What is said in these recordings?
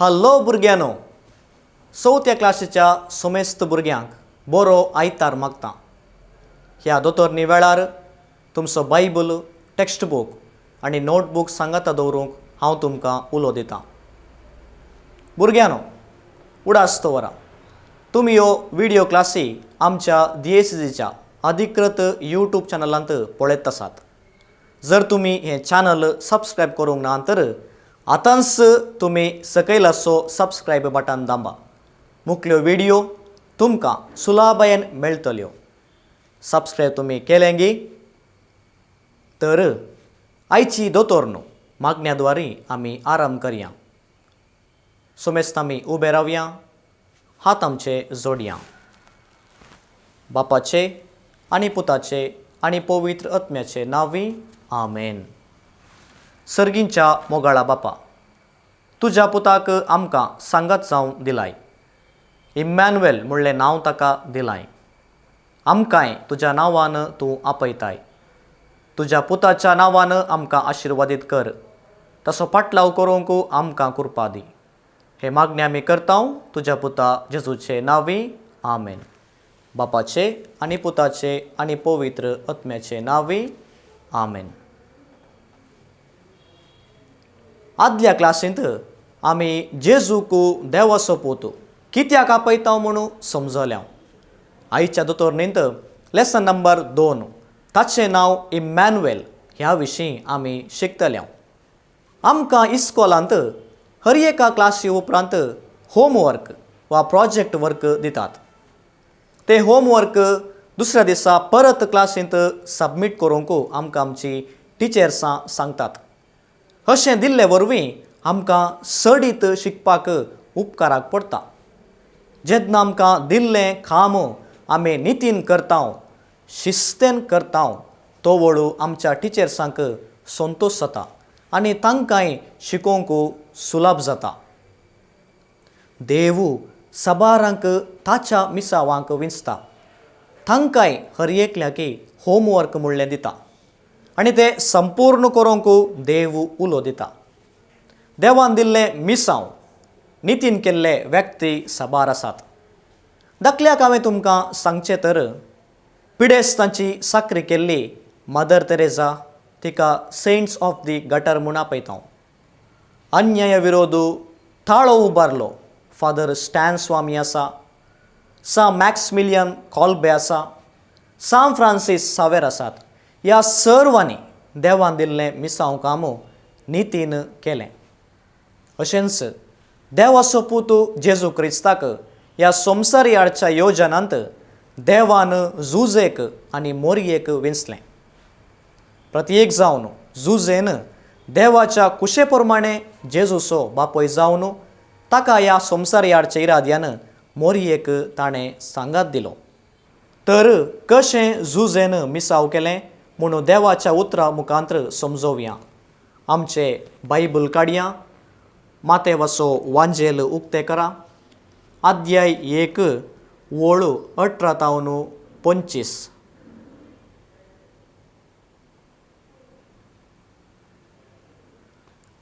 Hello भुरग्यांनो, चवथ्या क्लासीच्या समेस्त भुरग्यांक बरो आयतार मागता. ह्या दोतोरनी वेळार तुमचो बायबल, टेक्स्ट बूक आनी नोटबूक सांगाता दवरूंक हांव तुमकां उलो दितां. भुरग्यांनो, उडास दवरा, तुमी ह्यो व्हिडियो क्लासी आमच्या दियेसीच्या अधिकृत यूट्यूब चॅनलांत पळयत आसात. जर तुमी हें चॅनल सबस्क्रायब करूंक ना तर आतांच तुमी सकयल आसो सबस्क्रायब बटन दांबा. मुखल्यो व्हिडियो तुमकां सुलाबायेन मेळटल्यो. सबस्क्रायब तुमी केलें गी तर आयची दोतोर न्हू मागण्या द्वारी आमी आराम करया. सोमेस्त आमी उबे रावया, हात आमचे जोडया. बापाचे आनी पुताचे आनी पवित्र आत्म्याचे नांवी, आमेन. सर्गींच्या मोगाळा बापा, तुज्या पुताक आमकां सांगात जावं दिलाय. इम्मॅन्युएल म्हणलें नांव ताका दिलाय. आमकांय तुज्या नांवान तूं आपयताय. तुज्या पुताच्या नांवान आमकां आशिर्वादीत कर. तसो पाटलाव करूंक आमकां कृपा दी. हे मागणें आमी करता तुज्या पुता जेजूचे नांवी, आमेन. बापाचे आनी पुताचे आनी पवित्र आत्म्याचे नांवी, आमेन. आदल्या क्लासींत आमी जेजूक देवाचो पूत कित्याक आपयता म्हणून समजल्या. आयच्या दोतोरणींत लेसन नंबर 2, ताचें नांव इम्मॅन्युएल, ह्या विशीं आमी शिकतले. आमकां इस्कोलांत हर एका क्लासी उपरांत होमवर्क वा प्रोजेक्ट वर्क दितात. ते होमवर्क दुसऱ्या दिसा परत क्लासींत सबमीट करूंक आमकां आमची टिचर्सां सांगतात. अशें दिल्ले वरवीं आमकां चडीत शिकपाक उपकाराक पडटा. जेन्ना आमकां दिल्लें काम आमी नितीन करता, शिस्तेन करता, तो वळू आमच्या टिचर्सांक संतोश जाता आनी तांकांय शिकोवंक सुलभ जाता. देवू सबारांक ताच्या मिसावांक विंचता. तांकांय हर एकल्याकी होमवर्क म्हणलें दिता आनी ते संपूर्ण करूंक देव उलो दिता. देवान दिल्लें मिसांव नितीन केल्ले व्यक्ती साबार आसात. धाकल्याक हांवें तुमकां सांगचें तर पिडेस्तांची साकरी केल्ली मदर तेरेजा, तिका सेंट्स ऑफ the gutter म्हूण आपयता. अन्याय विरोध ताळो उबारलो फादर स्टॅन स्वामी आसा, सा मॅक्समिलियन कॉल्बे आसा, सान फ्रांसीस सावेर आसात. ह्या सर्वांनी देवान दिल्लें मिसांव काम नितीन केलें. अशेंच देवाचो पूत जेजू क्रिस्ताक ह्या संवसारी हाडच्या योजनांत देवान जुजेक आनी मोरयेक विंचलें. प्रत्येक जावन जुजेन देवाच्या कुशे प्रमाणे जेजूचो बापूय जावन ताका ह्या संवसारी हाडच्या इराद्यान मोरयेक ताणें सांगात दिलो. तर कशें जुजेन मिसाव केलें म्हणून देवाच्या उतरा मुखांत्र समजोवया. आमचे बायबल काडया, मातेवाचो वांजेल उक्ते करा, अध्याय 1 वळ 18 तावन 25.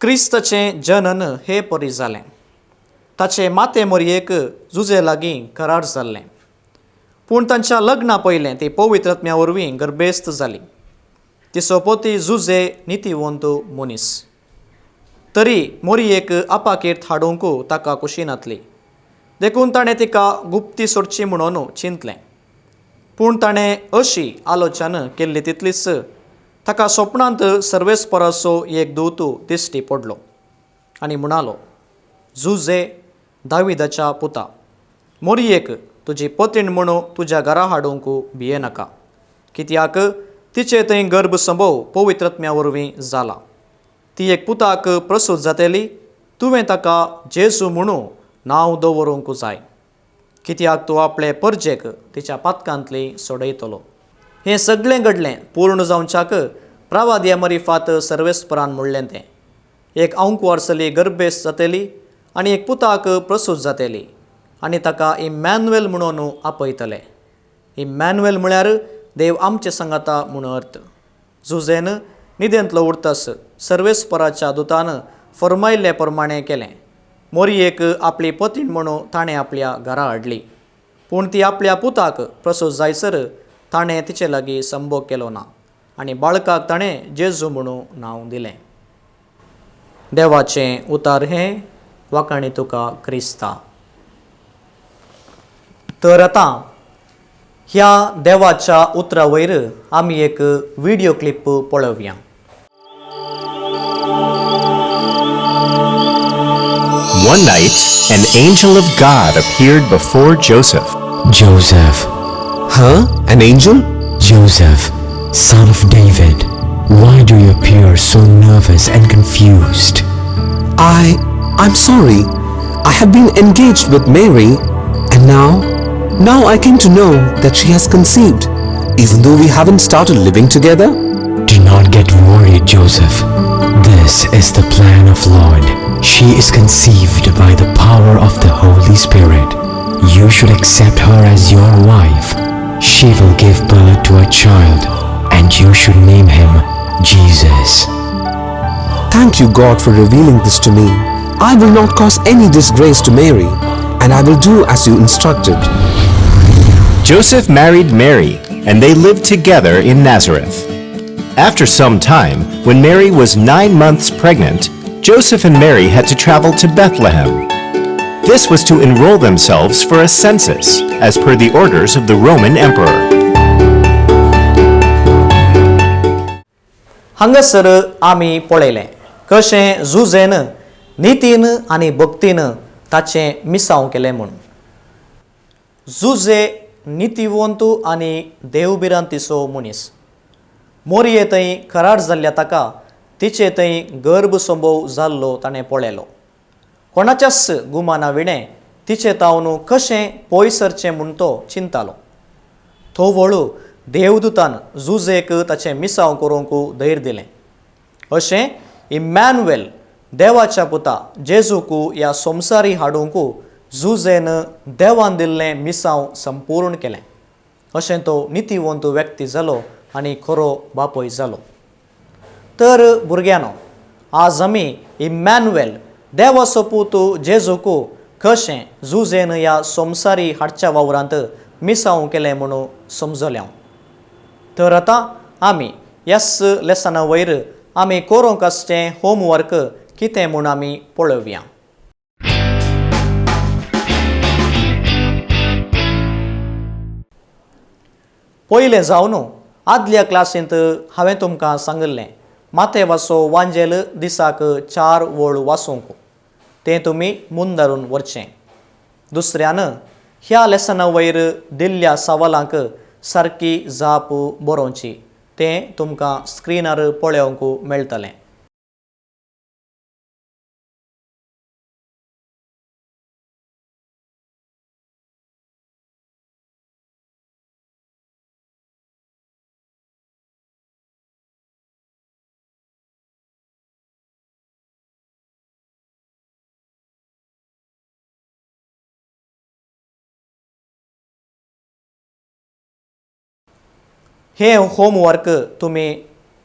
क्रिस्ताचें जनन हे परी जालें. ताचे माते मोरयेक जुजे लागीं करार जाल्लें, पूण तांच्या लग्ना पयलें ती पवित्र आत्म्या वरवीं गर्भेस्त जाली. तिचो पती जुजे नितीवंत मनीस, तरी मोरयेक आपाकीर्त हाडूंक ताका खुशी नातली, देखून ताणें तिका गुप्ती सोडची म्हणून चिंतलें. पूण ताणें अशी आलोचना केल्ली तितलीच ताका स्वप्नांत सर्वेस्पराचो एक दूत दिश्टी पडलो आनी म्हणालो, जुजे दाविदाच्या पुता, मोरयेक तुजी पतीण म्हणून तुज्या घरा हाडूंक भियेनाका, कित्याक तिचे थंय गर्भ संभव पवित्र आत्म्या वरवीं जाला. ती एक पुताक प्रसूत जातली, तुवें ताका जेजू म्हणून नांव दवरूंक जाय, कित्याक तूं आपले परजेक तिच्या पातकांतली सोडयतलो. हें सगळें घडलें पूर्ण जावच्याक प्रवाद्या मरिफात सर्वेस्परान म्हणलें तें, एक आंकवार चली गर्भेस्त जातली आनी एक पुताक प्रसूत जातली आनी ताका इम्मॅन्युएल म्हणून आपयतले. इम्मॅन्युएल म्हळ्यार देव आमचे सांगाता म्हूण अर्थ. जुजेन न्हिदेंतलो उरतास सर्वेस्पराच्या दुतान फरमायल्ले प्रमाणें केलें. मोरयेक आपली पतीण म्हणून ताणें आपल्या घरा हाडली, पूण ती आपल्या पुताक प्रसूत जायसर ताणें तिचे लागीं संभोग केलो ना आनी बाळकाक ताणें जेजू म्हणून नांव दिलें. देवाचें उतार हें वाखाणी तुका क्रिस्ता. तर आतां ह्या देवाच्या उतरा वयर आमी एक व्हिडियो क्लिप पळोवया. One night, an angel of God appeared before Joseph. Joseph. Huh? An angel? Joseph, son of David, why do you appear so nervous and confused? I'm sorry. I have been engaged with Mary, and now I came to know that she has conceived, even though we haven't started living together. Do not get worried, Joseph. This is the plan of Lord. She is conceived by the power of the Holy Spirit. You should accept her as your wife. She will give birth to a child, and you should name him Jesus. Thank you, God, for revealing this to me. I will not cause any disgrace to Mary, and I will do as you instructed. Joseph married Mary, and they lived together in Nazareth. After some time, when Mary was 9 months pregnant, Joseph and Mary had to travel to Bethlehem. This was to enroll themselves for a census, as per the orders of the Roman emperor. हांगासर आमी पळयलें कशें जुझेन नितीन आनी भक्तीन ताचें मिसांव केलें म्हूण. जुझे नितीवंत आनी देवभिरांतीचो मनीस. मोरये थंय करार जाल्ल्या ताका तिचे थंय गर्भ संभव जाल्लो ताणें पळयलो. कोणाच्याच गुमाना विणें तिचे तावन कशें पयस सरचें म्हूण तो चिंतालो. तो वळू देवदूतान जुझेक ताचें मिसांव करूंक धैर्य दिलें. अशें इमॅन्युएल देवाच्या पुता जेजूक ह्या संवसारी हाडूंक जुझेन देवान दिल्लें मिसांव संपूर्ण केलें. अशें तो नितीवंत व्यक्ती जालो आनी खरो बापूय जालो. तर भुरग्यांनो, आज आमी इमॅन्युएल देवाचो पूत जेजूक कशें जुझेन ह्या संवसारी हाडच्या वावरांत मिसांव केलें म्हणून समजल्या. तर आतां आमी ह्याच लेसना वयर आमी करूंक आसचें होमवर्क कितें म्हूण आमी पळोवया. पयलें जावन आदल्या क्लासींत हांवें तुमकां सांगिल्लें माथेवाचो वांजेल दिसाक 4 वळ वाचूंक, तें तुमी मुंदारून व्हरचें. दुसऱ्यान ह्या लेसना वयर दिल्ल्या सवालांक सारकी जाप बरोवची, तें तुमकां स्क्रिनार पळोवंक मेळटलें. हें होमवर्क तुमी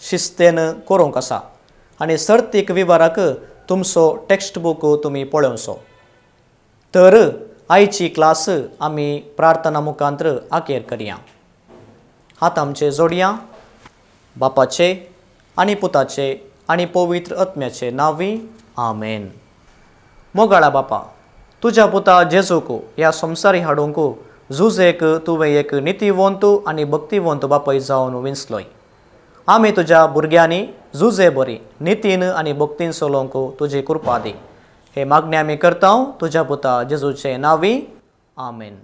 शिस्तेन करूंक आसा आनी सर्तीक विवराक तुमचो टॅक्स्ट बूक तुमी पळोवचो. तर आयची क्लास आमी प्रार्थना मुखांत्र आखेर करया. हात आमचे जोडया. बापाचे आनी पुताचे आनी पवित्र आत्म्याचे नांवी आमेन. मोगाळा बापा, तुज्या पुता जेजूक ह्या संवसारी हाडूंक जुझेक तुवें एक नितीवंत आनी भक्तिवंत बापय जावन विंचलोय. आमी तुज्या भुरग्यांनी जुझे बरी नितीन आनी भक्तीन चलोवंक तुजी कृपा दी. हे मागणें आमी करता तुज्या पुता जेजूचे नांवी आमेन.